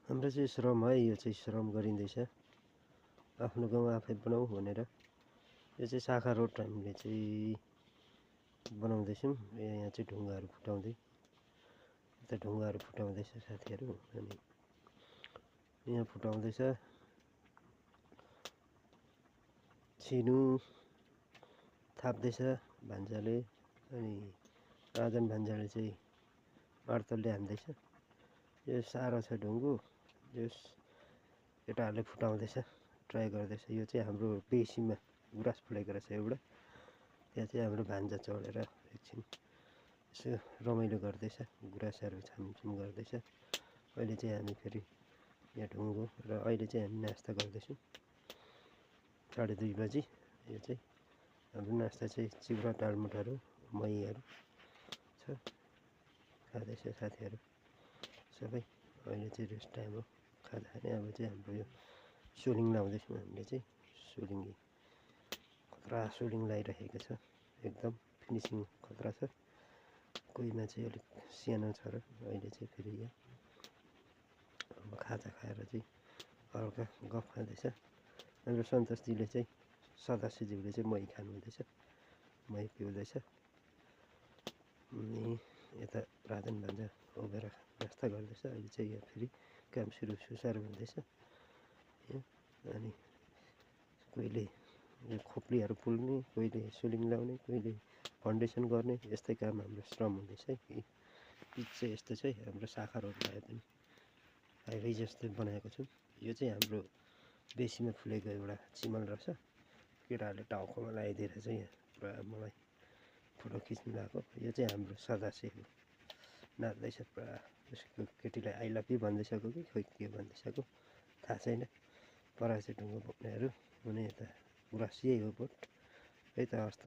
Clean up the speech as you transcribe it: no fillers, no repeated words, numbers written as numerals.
हाम्रो चाहिँ श्रम है, यो चाहिँ श्रम गरिँदैछ। आफ्नो गाउँ आफै बनाऊ भनेर यो चाहिँ शाखा रोड हामीले चाहिँ बनाउँदैछौँ। यहाँ चाहिँ ढुङ्गाहरू फुटाउँदै, यता ढुङ्गाहरू फुटाउँदैछ साथीहरू। अनि यहाँ फुटाउँदैछ, छिनु थाप्दैछ भान्जाले। अनि राजन भान्जाले चाहिँ मार्तलले हान्दैछ। यो सारो छ ढुङ्गो, यो केटाहरूले फुटाउँदैछ, ट्राई गर्दैछ। यो चाहिँ हाम्रो बेसीमा गुराँस फुलेको रहेछ एउटा, त्यहाँ चाहिँ हाम्रो भान्जा चढेर एकछिन यसो रमाइलो गर्दैछ, गुराँसहरू छामछुम गर्दैछ। अहिले चाहिँ हामी फेरि यहाँ ढुङ्गो र अहिले चाहिँ हामी नास्ता गर्दैछौँ 2:30 बजी। यो चाहिँ हाम्रो नास्ता चाहिँ चिउरा टालमुटहरू महीहरू छ, खाँदैछ साथीहरू सबै। अहिले चाहिँ रेस्ट टाइम हो, खाँदा खाने। अब चाहिँ हाम्रो यो सोलिङ लाउँदैछौँ हामीले चाहिँ। सोलिङ खतरा सोलिङ लगाइरहेको छ, एकदम फिनिसिङ खतरा छ। कोहीमा चाहिँ अलिक सानो छ र अहिले चाहिँ फेरि यहाँ अब खाजा खाएर चाहिँ हल्का गफ खाँदैछ। हाम्रो सन्तोषजीले चाहिँ, सदस्यज्यूले चाहिँ मही खानुहुँदैछ, मही पिउँदैछ। अनि यता राजन भान्जा उभिएर नास्ता गर्दैछ। अहिले चाहिँ यहाँ फेरि काम सुरु हुँदैछ यहाँ। अनि कोहीले यो खोप्लीहरू पुल्ने, कोहीले सोलिङ लाउने, कोहीले फाउन्डेसन गर्ने, यस्तै काम हाम्रो श्रम हुँदैछ है। पिच चाहिँ यस्तो चाहिँ हाम्रो शाखा रोड भए पनि हाइवे जस्तै बनाएको छौँ। यो चाहिँ हाम्रो बेसीमा फुलेको एउटा चिमल रहेछ, केटाहरूले टाउकोमा लगाइदिएर चाहिँ यहाँ पुरा मलाई फोटो खिच्नु लगाएको। यो चाहिँ हाम्रो सदस्य हो, नाच्दैछ पुरा। उसको केटीलाई आई लभ यु भन्दैछको कि खोइ के भन्दैछको थाहा छैन। परासी ढुङ्गो बोक्नेहरू हुने यता गुराँस यही हो बोट है त।